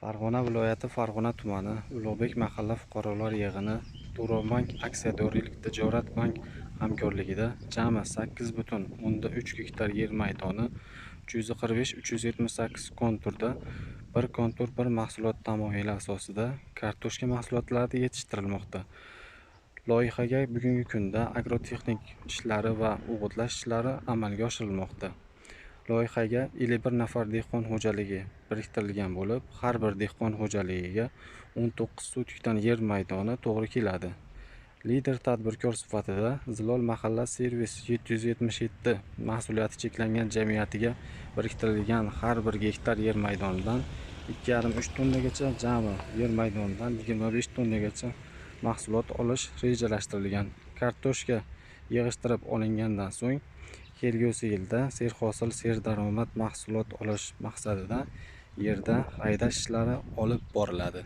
Farg'ona viloyati Farg'ona tumani Ulug'bek mahalla fuqarolar yig'ini Turonbank aksiyadorlik tijorat bank hamkorligida jami 8,3 gektar yer maydoni 345 378 konturda "Bir kontur – bir mahsulot" tamoyili asosida kartoshka mahsulotlari yetishtirilmoqda. Loyihaga bugungi kunda agrotexnik ishlari va o'g'itlash ishlari amalga oshirilmoqda. Loyihaga 51 nafar dehqon xo'jaligi biriktirilgan bo'lib, har bir dehqon xo'jaligiga 19 sotikdan yer maydoni to'g'ri keladi. Lider tadbirkor sifatida Zilol mahalla servis 777 mas'uliyati cheklangan jamiyatiga biriktirilgan har bir gektar yer maydonidan 2,5-3 tonnagacha, jami yer maydonidan 25 tonnagacha mahsulot olish rejalashtirilgan. Kartoshka yig'ishtirib olingandan so'ng kelgusi yilda serhosil, serdaromad mahsulot olish maqsadida yerda haydash ishlari olib boriladi.